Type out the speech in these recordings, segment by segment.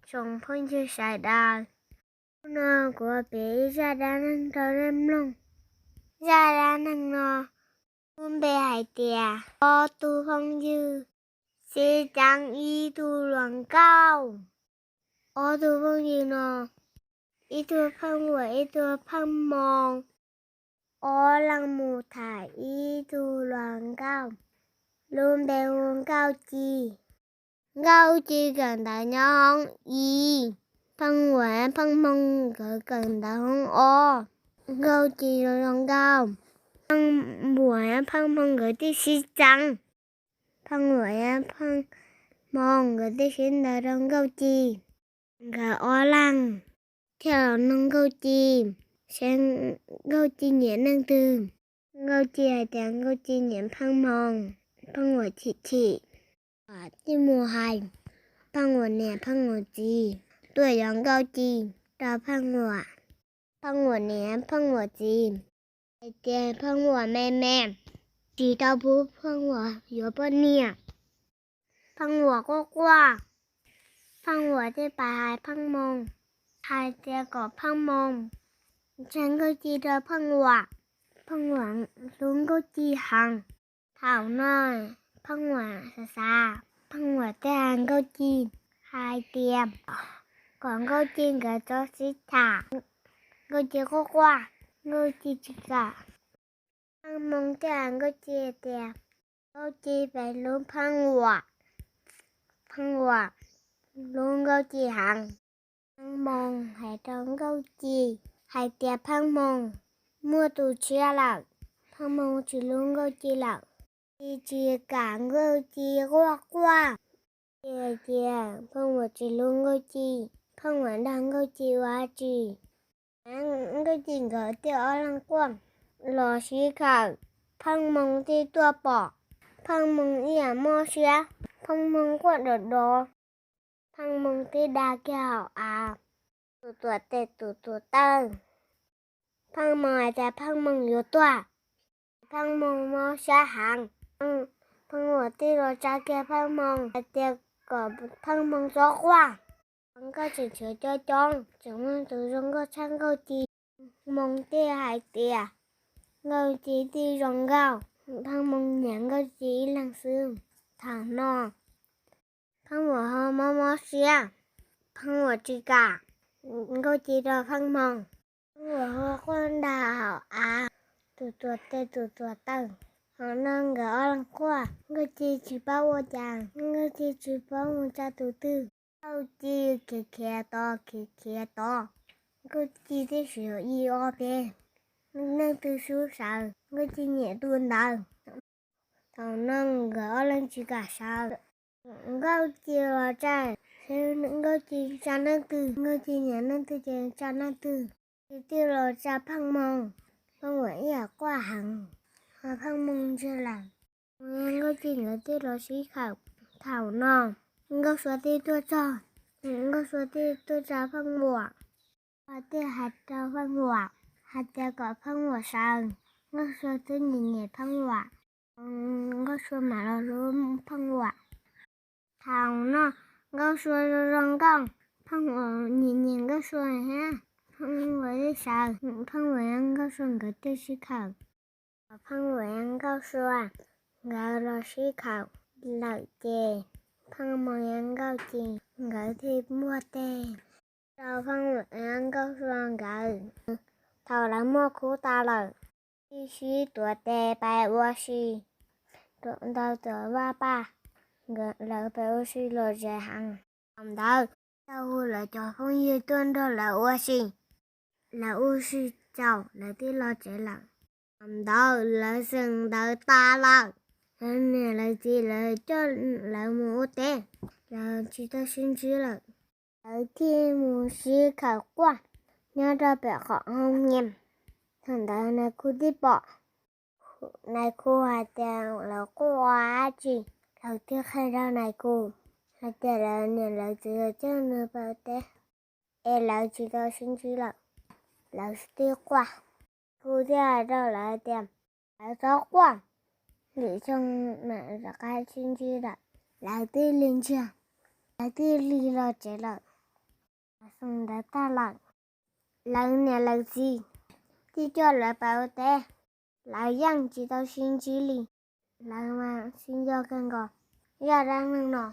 Tsoom phooj ywg sawv daws, hnub no kuv piav ib zaj dab neeg rau nej mloog. Zaj dab neeg no muaj npe hais tias ob tug phooj ywg sib cav ib tug hluas nkauj. Ob tug phooj ywg no, ib tug pheej uas ib tug pheej moo, ob leeg mus tham ib tug hluas nkauj, lub npe hu Nkauj Ci. Nkauj Ci kawm ntawv nyob hoob ib, pheej uas pheej moo nkawd kawm ntawv hoob ob. Nkauj Ci zoo zoo nkauj, pheej uas pheej moo nkawd thiaj sib cav. Pheej uas pheej moo nkawd thiaj sib ntaus rau Nkauj Ci. Nkawd ob leeg thiaj los nug Nkauj Ci seb Nkauj Ci nyiam leej twg. Nkauj Ci hais tias Nkauj Ci nyiam pheej moo, pheej uas chim chim. Thiaj mus hais pheej uas niam pheej uas txiv tuaj yuav Nkauj Ci rau pheej uas, pheej uas niam pheej uas txiv hais tias pheej uas me me, tsis tau pub pheej uas yuav poj niam. Pheej uas quaj quaj, pheej uas thiaj pais hais pheej moo, hais tias kom pheej moo ntsib Nkauj Ci rau pheej uas, pheej uas hlub Nkauj Ci heev. Thaum no pheej uas xav xav, pheej uas thiaj hais Nkauj Ci hais tias kom Nkauj Ci nkawd txhob sib tham. Nkauj Ci quaj quaj, Nkauj Ci tsis kam. Pheej moo thiaj hais Nkauj Ci tias, Nkauj Ci pais hlub pheej uas, pheej uas hlub Nkauj Ci heev. Pheej moo hais rau Nkauj Ci hais tias, Pheej moo muaj tus tshiab lawm, pheej moo tsis hlub Nkauj Ci lawm. Ci tsis kam, Nkauj Ci quaj quaj. Ci hais tias pheej uas tsis hlub Nkauj Ci, pheej uas dag Nkauj Ci ua tsi. Nkauj Ci nkawd thiaj ob leeg quaj los sib khawm, pheej moo thiaj tuaj pom, pheej moo ib yam mob siab, pheej moo quaj dov dov. Pheej moo thiaj dag kiag hauv av, tus tuam tes tus tuam taw. Pheej moo hais tias pheej moo yuav tuag, pheej moo mob siab heev. Pheej uas thiaj los tsa kiag pheej moo hais tias kom pheej moo txhob quaj. Nkauj tseem tshuav coob coob, tseem muaj tus zoo nkauj tshaj Nkauj Ci. Moo thiaj hais tias Nkauj Ci thiaj zoo nkauj, pheej moo nyiam Nkauj Ci ib leeg xwb. Thaum no pheej uas ho mob mob siab, pheej uas tsis kam Nkauj Ci rau pheej moo. Pheej uas ho quaj nrag hauv av, tus tuam tes tus tuam taw. Thaum no nkawd ob leeg quaj, Nkauj Ci tsis paub ua cas, Nkauj Ci tsis paub mus tsa tus twg. Nkauj Ci khiav khiav tod khiav khiav tod, Nkauj Ci thiaj sim ib ob peb, leej twg sub sawv Nkauj Ci nyiam tus ntawd. Thaum no nkawd ob leeg tsis kam sawv. Nkauj Ci los tsa, Nkauj Ci tsa leej twg, Nkauj Ci nyiam leej twg ces tsa leej twg. Ces thiaj los tsa pheej moo, pheej uas ib yam quaj heev, ho pheej moo ntsiag lawm. Nkauj Ci nkawd thiaj los sib khawm. Thaum no Nkauj Sua thiaj tuaj txog, Nkauj Sua thiaj tuaj tsa pheej uas, thiaj hais rau pheej uas hais tias kom pheej uas sawv, Nkauj Sua twb nyiam nyiam pheej uas. Nkauj Sua mam los hlub pheej uas. Thaum no Nkauj Sua zoo zoo nkauj, pheej uas nyiam nyiam Nkauj Sua thiab, pheej uas thiaj sawv. Pheej uas thiab Nkauj Sua nkawd thiaj sib khawm. Pheej uas thiab Nkauj Sua nkawd los sib khawm lawm ces pheej moo thiab Nkauj Ci nkawd thiaj muab tes rau pheej uas thiab Nkauj Sua nkawd. Thaum lawv muab khub tas lawm, thiaj sib tuav tes pais ua si ntawm tus vaj paj. Lawv pais ua si los ze heev. Thaum ntawd tau hu lawv cov phooj ywg tuaj nrog lawv ua si. Lawv ua si txaus lawv thiaj los tsev lawm. Thaum ntawd lawv xeem ntawv tas lawm, lawv niam lawv txiv lawv coj lawv mus ua teb, lawv tsis tau sib ntsib lawm. Lawv thiaj mus sib khawm quaj nyob rau pem qhov hoo nyiam. Thaum ntawd nais khu thiaj pom, nais khu hais tias lawv quaj ua dab tsi. Lawv thiaj qhia rau nais khu hais tias lawv niam lawv txiv coj nws pais ua teb es lawv tsis tau sib ntsib lawm, lawv thiaj quaj. Khu thiaj hais rau lawv tias lawv txhob quaj, lwm xyoo mam rov qab sib ntsib lawm. Lawv thiaj li ntsiag, lawv thiaj li los tsev lawm. Xwm ntawd tag lawm, lawv niam lawv txiv thiaj coj lawv pais ua teb. Lawv yeej tsis tau sib ntsib li. Lawv mas sib nco kawg nkaus. Zaj dab neeg no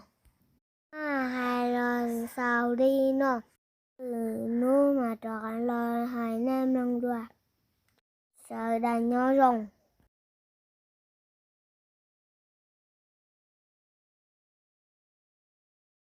hais los xaus li no. Lwm hnub mas rov qab los hais nej mloog dua. Sawv daws nyob zoo.